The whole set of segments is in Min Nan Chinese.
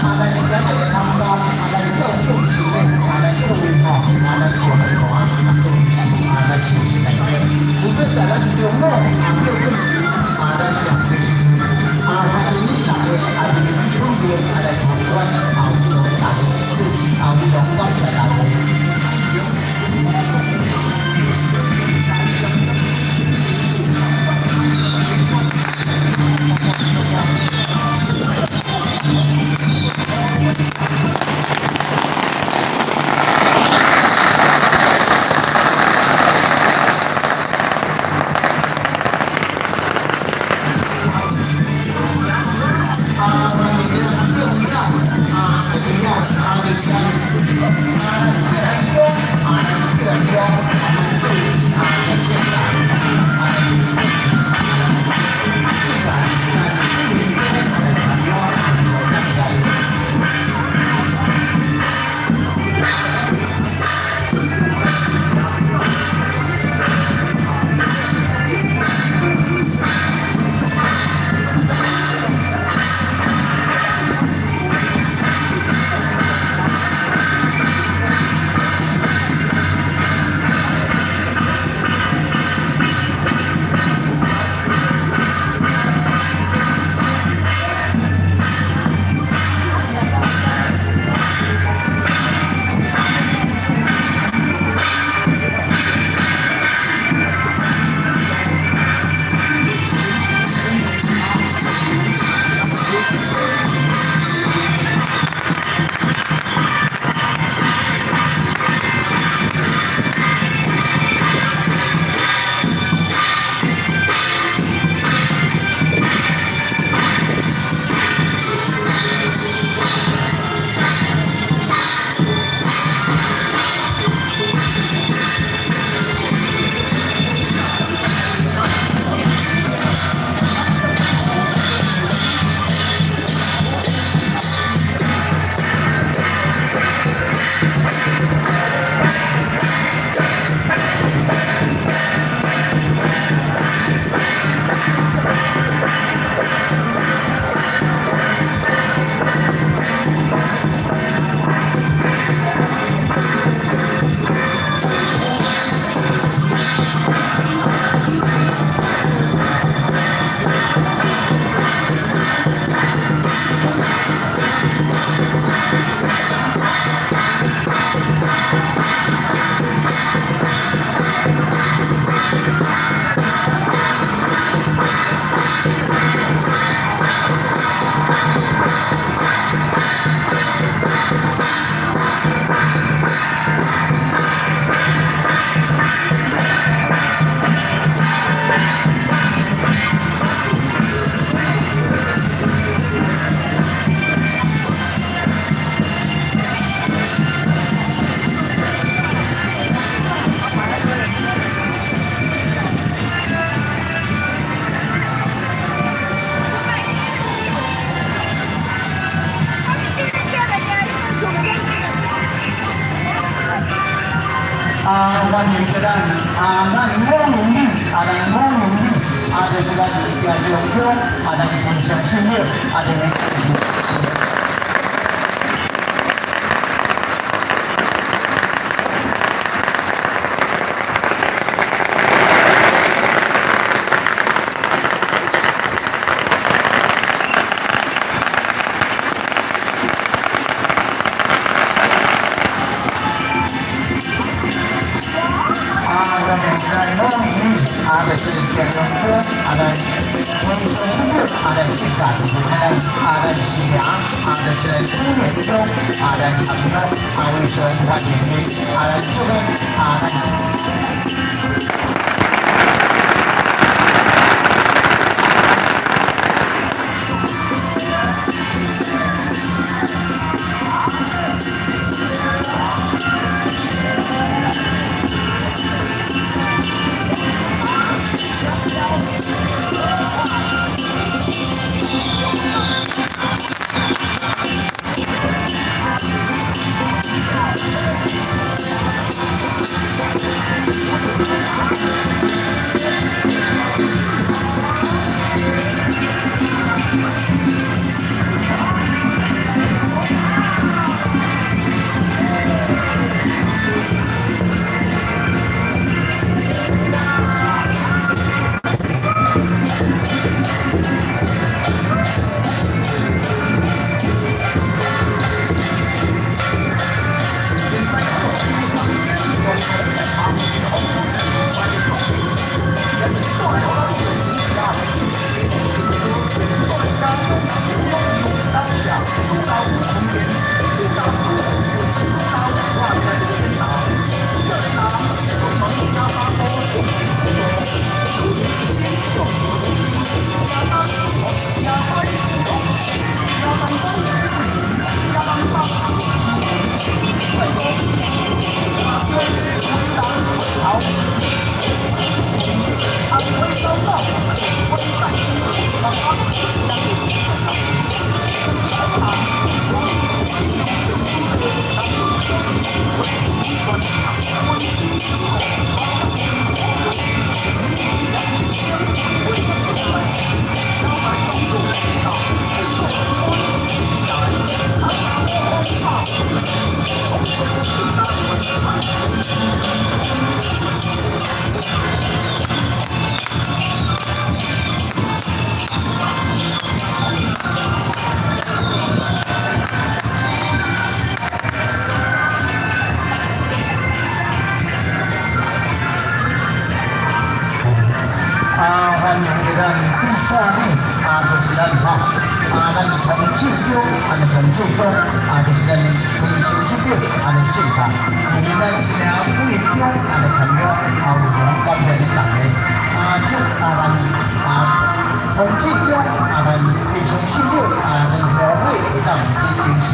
啊，咱今日參加，啊，咱做眾事咧，啊，咱各位吼，啊，歡迎咱啊，咱五年啊，咱五年啊，就是咱建中鄉啊，咱非常重要啊，這個。啊，咱五年啊，就是建中鄉啊，咱非常重要啊，咱性格就是咱啊，咱是名啊，就是咱五年中啊，咱參與啊，非常歡迎你啊，咱這邊啊，咱。啊，歡迎咱第三位啊，就是咱吼啊，咱洪志忠，啊，洪志忠啊，就是咱非常出名啊，姓卡，因為咱是啊，魏忠啊，參與啊，非常感謝大家啊，祝啊，咱啊，洪志忠啊，咱非常出名啊，咱協會會當去秉承。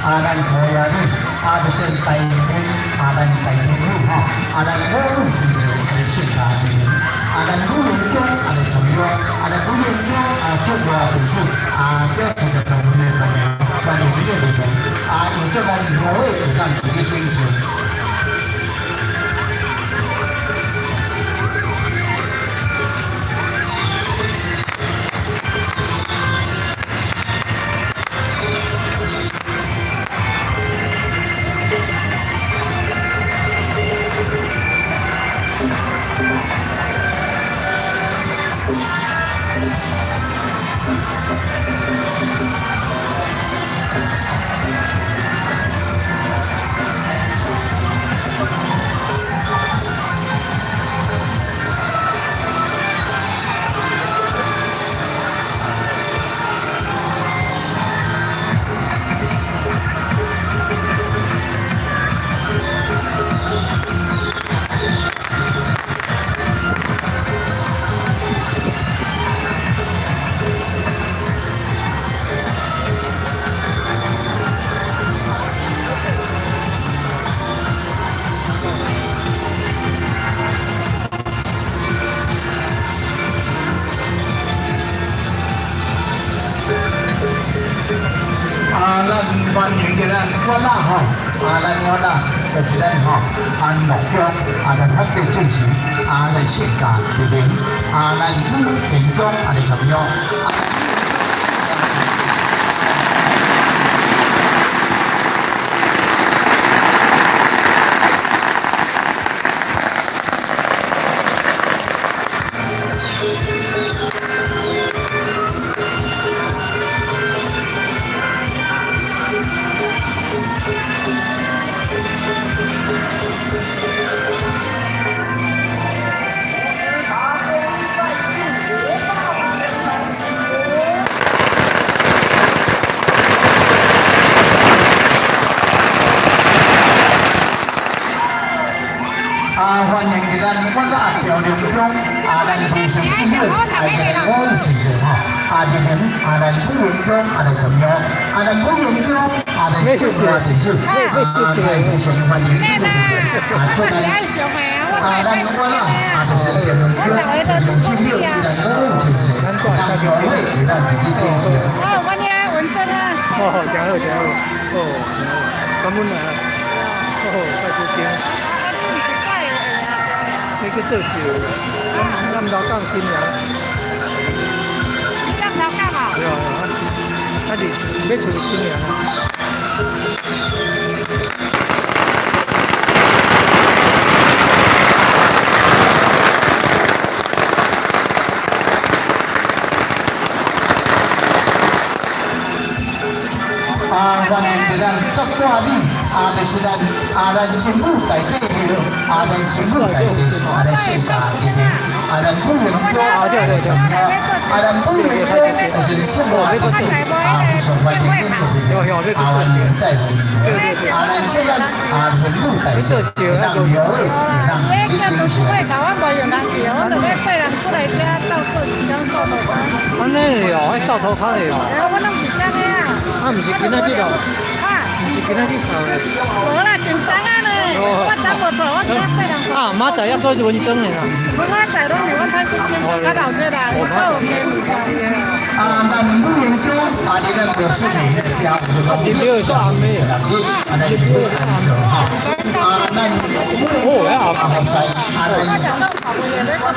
啊，咱土爺女，啊，就是大天，啊，咱大天女吼，啊，咱五女真濟，啊，聖家之人，啊，咱女人中，啊，來重要，啊，咱女人中，啊，出外地主，啊，表示着朋友的朋友，關於這個活動，啊，用這咱五位會當自己展示。啊，咱歡迎的咱我啦吼，啊，咱我啦，就是咱吼，啊，樂鄉啊，咱發展進行，啊，咱世界的人，啊，咱女平中啊，來參與。啊，歡迎咱我啦苗林鄉啊，咱非常之好，啊，咱五真濟吼，啊，這邊啊，咱五元鄉啊來參與，啊，咱五元鄉啊來做大電子，啊，來非常歡迎這個啊，做咱啊，咱我啦啊，就是苗林鄉非常之好，咱五真濟，咱苗會咱去電視。哦，我呢文珍啊。哦，真好真好，哦，真好，感恩啊，哦，拜師兄。你去做轿，咱南老港新娘。你南老港哦？对啊，啊是要娶新娘啊。啊，歡迎咱各大女，啊，就是咱啊，咱政府大地的，啊，咱政府大地，啊，咱世界的，啊，咱五元鄉啊，來參與，啊，咱五元鄉就是政府大地，啊，非常歡迎恁各位，啊，歡迎再會，啊，咱祝咱啊，政府大地，讓廟會，讓你叫讀書會考，我無用人去，我就欲缀人出來遮鬥數一張掃塗跤。按呢哦，彼掃塗跤的哦。哎，我攏是這個啊。啊，毋是今仔日哦。啊。毋是今仔日掃的。無啦，真昨啊呢。我昨無做，我今仔缀人。啊，明仔載猶閣文妝的啦。我明仔載攏是阮太叔先較老熱啦，我閣有免啊，咱五元鄉啊，你咱無失禮，食有攏啊，咱就會安全吼。啊，咱哦，啊，好勢，啊，咱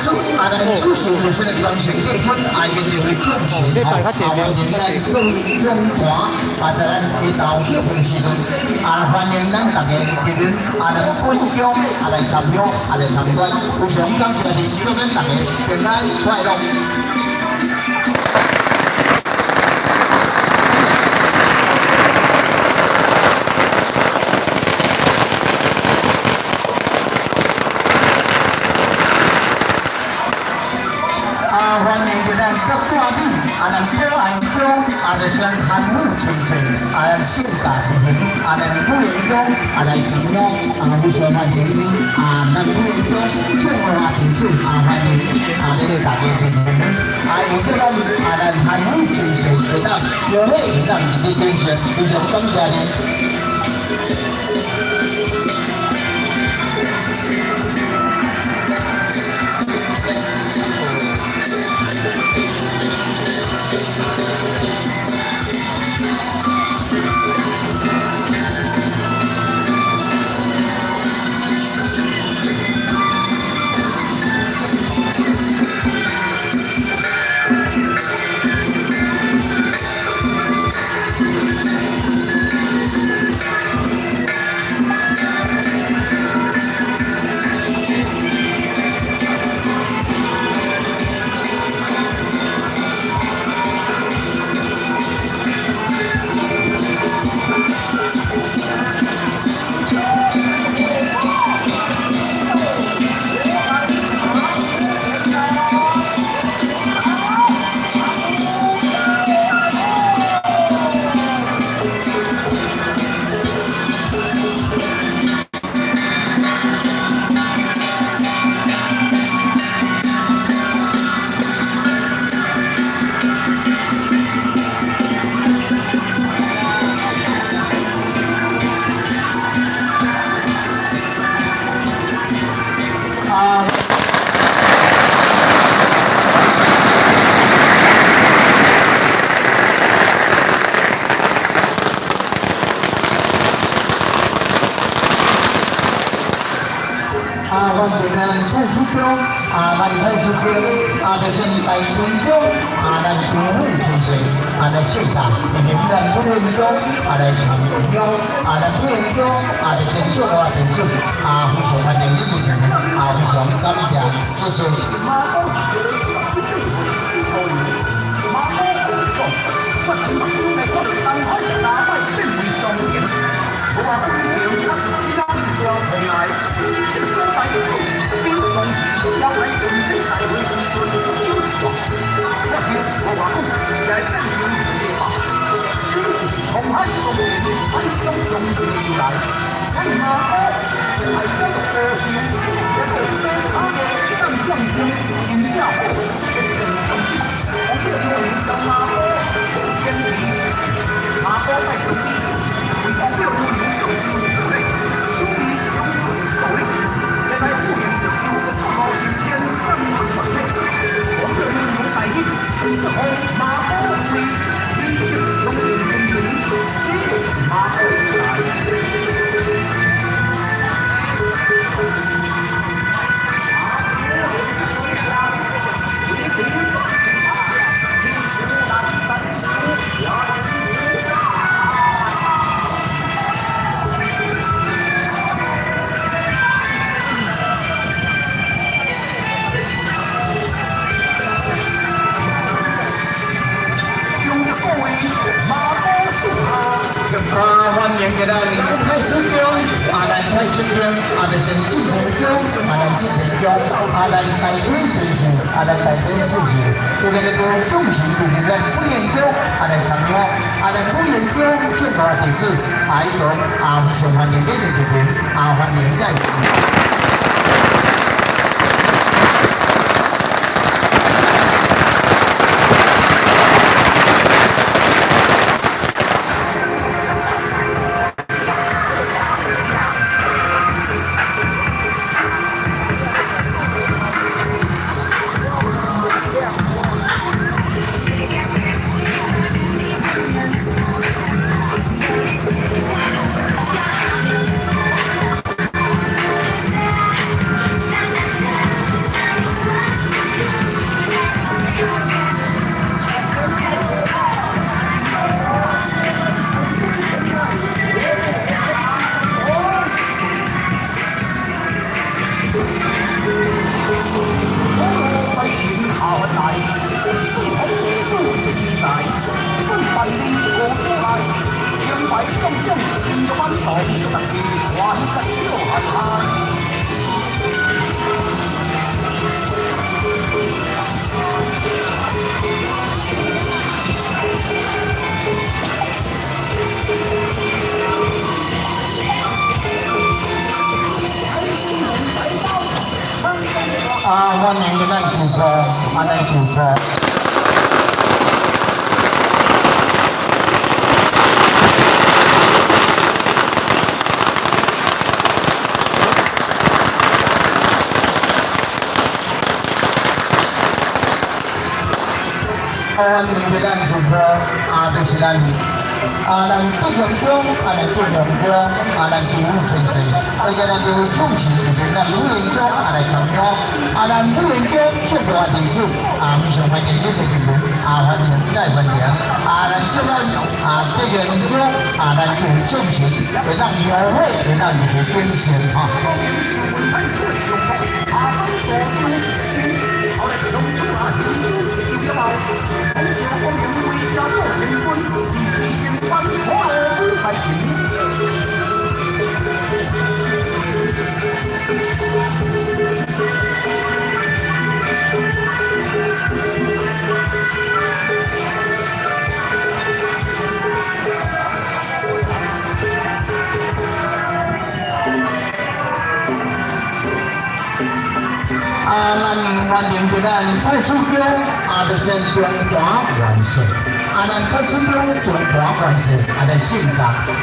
主啊，咱主持就是完成結婚，啊，一定會主持吼。啊，歡迎咱各位鄉團，啊，在咱下晝結婚時陣，啊，歡迎咱大家入來，啊，咱本鄉啊來參與，啊來參觀，非常感謝您，祝咱大家平安快樂。啊，歡迎咱各大女，啊，咱可愛鄉，啊，就是咱韓母親戚，啊，啊，咱聖教進行，啊，咱不言中啊來參與，啊，非常歡迎，啊，咱不言中眾啊弟子啊歡迎，啊，這個大家進行，啊，而且咱啊咱韓語精神會當，有會會當直接堅持，非常感謝您。啊。啊，阮平安太子宫，啊，咱太子宮，啊，就是大天宮，啊，咱天府之神，啊，來聖誕，因為咱不能宮，啊，來參宮，啊，咱不能宮，啊，就是做啊，天主，啊，非常歡迎你們，啊，非常感謝，謝謝。啊，歡迎嘅咱太子宮，啊，咱太子宮，啊，就是正天宮，啊，咱正天宮，啊，咱大本師傅，啊，咱大本師傅，因為那個眾神就是咱本願宮，啊，來參與，啊，咱本願宮正大弟子，啊，伊講啊，非常歡迎你哋入嚟，啊，歡迎再次。啊，歡迎咱舊部，啊，咱舊部。歡迎咱舊部，啊，就是咱。啊，咱德陽宮，啊，咱德陽宮，啊，咱地府先生，啊，咱這位主持就是咱武元宮，啊，來參與，啊，咱武元宮這個弟子，啊，非常歡迎你的進門，啊，歡迎再歡迎，啊，咱這個啊德陽宮，啊，咱這位主持會當描繪，會當入去展現哈。啊，咱歡迎咱太子宮，啊，就是中華元帥。啊，咱太子宮中華元帥，啊，來信教。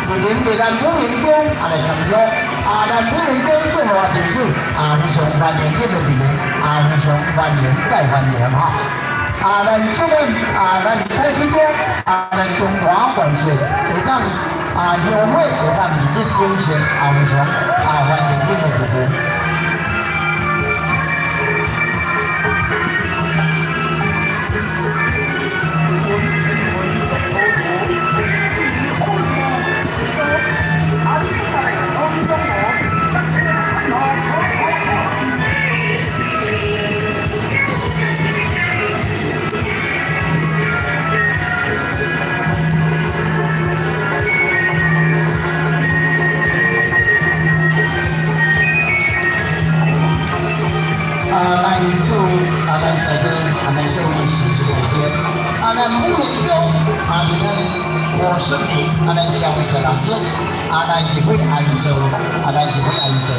歡迎咱武元宮，啊，來參與。啊，咱武元宮做活弟子，啊，非常歡迎你的入來，啊，非常歡迎再歡迎哈。啊，咱這邊啊，咱太子宮，啊，咱中華元帥會當啊，香火會當日日更新，啊，非常啊，歡迎你的入來。啊，咱各位，啊，咱在座，啊，咱各位是這個天，啊，咱武元宮，啊，佇咱五十年，啊，咱將會十六日，啊，咱就會安坐，啊，咱就會安坐，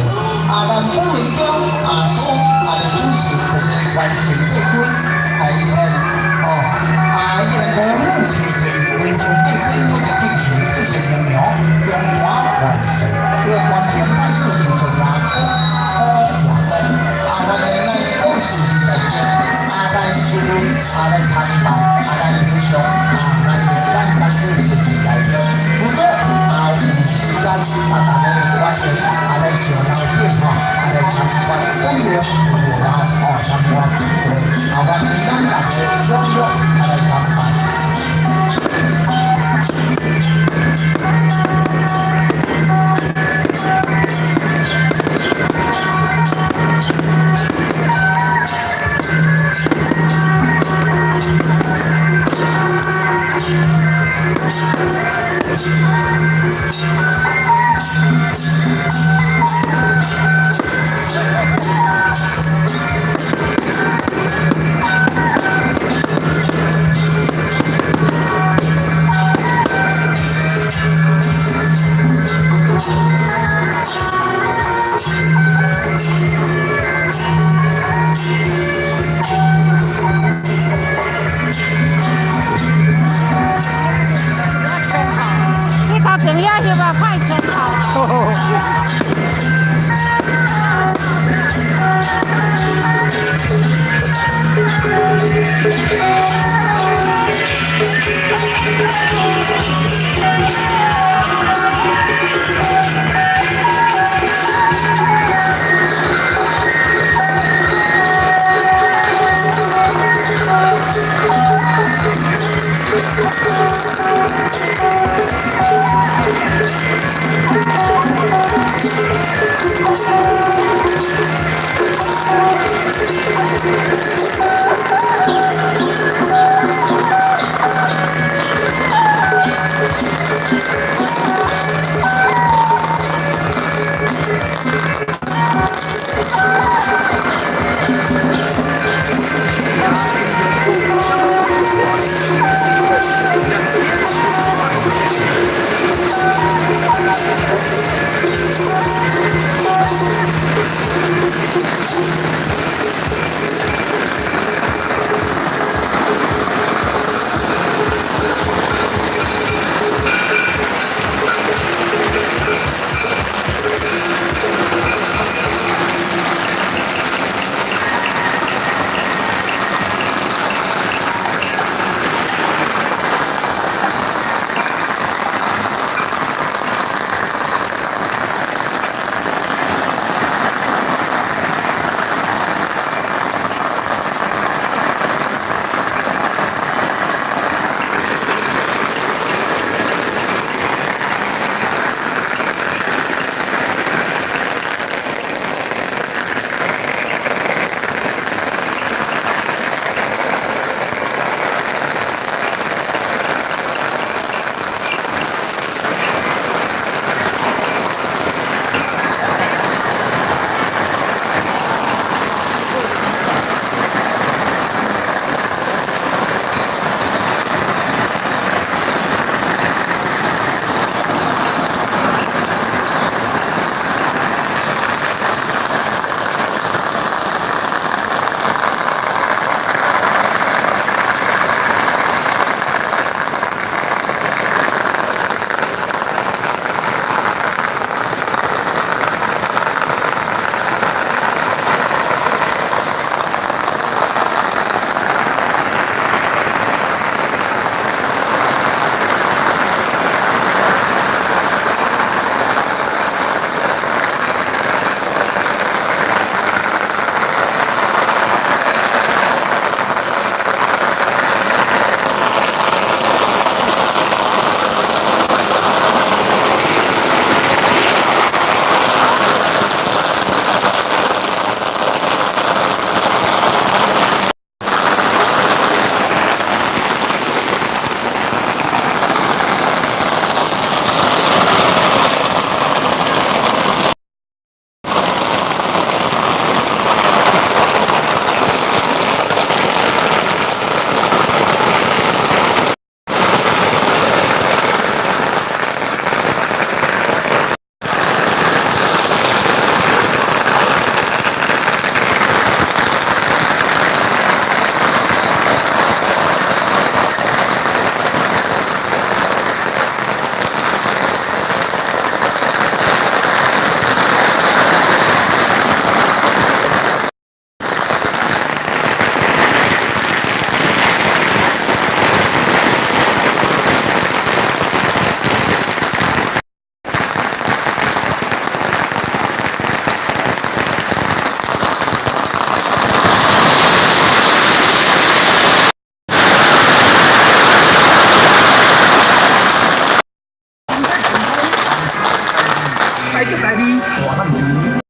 啊，咱武元宮，啊，所啊的主持就是關聖帝君，啊，伊咱哦，啊，伊個五虎齊齊，關聖帝君的主持，這是榮耀中華萬歲，這個關平太子就做亞公，好亞公，啊，歡迎咱各市之來賓，啊，咱這位啊來參拜，啊，咱非常啊，歡迎咱各市之來賓。如果啊有時間，啊，大家歡迎啊來上樓頂吼，啊來參觀公園有啊，哦參觀，啊歡迎咱大家踴躍啊來參拜。台北台二大汉桥。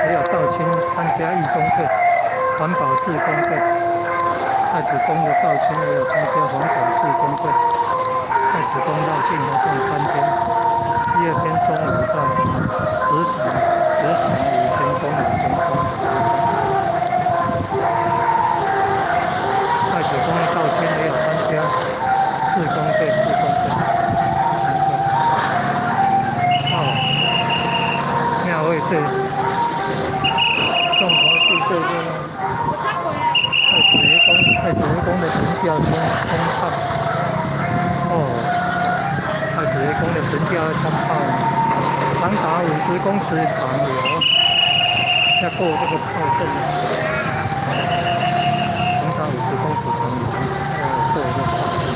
也有道親參加義工隊、環保志工隊。太子宮的道親也有參加環保志工隊。太子宮繞境活動3天，第二天中午到職場，職場五賢宮，五賢宮。太子宮的道親也有參加志工隊，志工隊。哦，廟會是眾頭寺這邊。太子爺公，太子爺公的神轎衝衝炮，哦，太子爺公的神轎要衝炮，長達50公尺長有，要過這個炮陣，長達五十公尺長有，要過這個炮陣。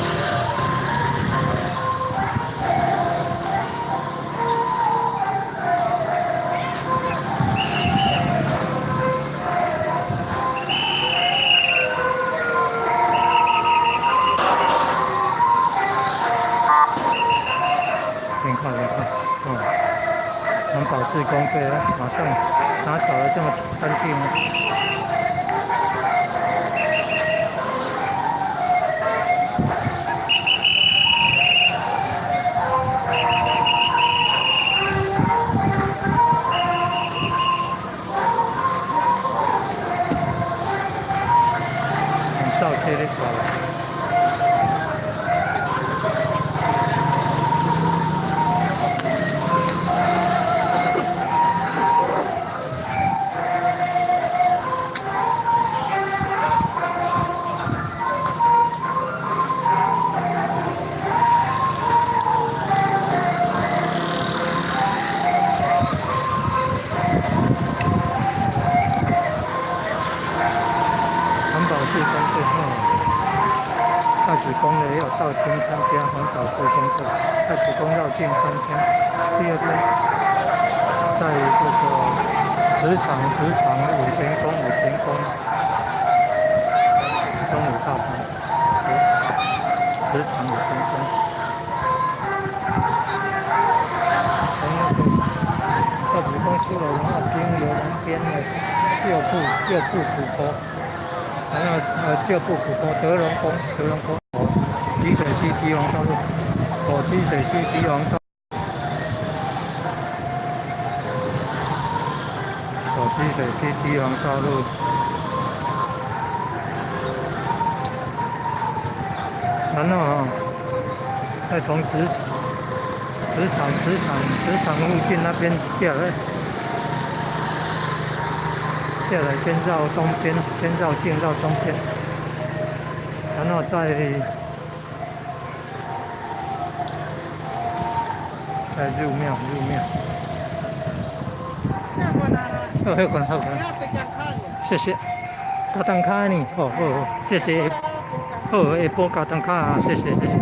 你看，你看，哦，環保志工隊啊，馬上打掃得這麼乾淨。很少車咧掃。環保志工隊哦，太子宮的也有道親參加環保志工隊，太子宮繞境3天，第二天在這個職場職場五賢宮五賢宮中午到場，職場五賢宮，從那個太子宮出來，然後經由南邊的舊部舊部古坡。然後舊部古坡德隆宮，德隆宮，集水區堤防道路，哦，集水區堤防道，哦，集水區堤防道路，然後啊，再從職場附近那邊下來。下來先繞東邊，先繞境繞東邊，然後再入廟入廟。好，好看好看，謝謝。加燈卡呢？哦哦，謝謝。好，下晡加燈卡啊，謝謝謝謝。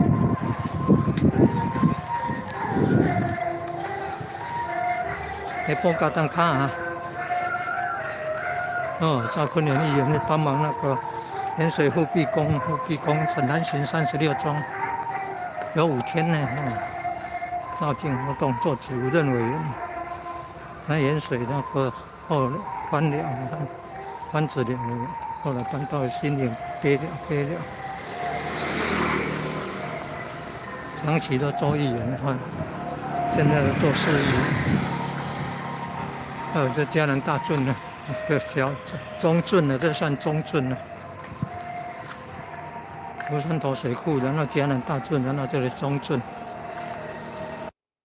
下晡加燈卡啊。哦，趙坤元議員幫忙那個鹽水復辟宮，復辟宮沈南巡36樁，有5天呢。哦，繞境活動做主任委員，那鹽水那個後翻了，翻子了，後來搬到新營，給了給了，長期都做議員，現在都做市議員。還有這嘉南大圳呢。這小中圳了，這算中圳了。烏山頭水庫，然後嘉南大圳，然後這裡中圳。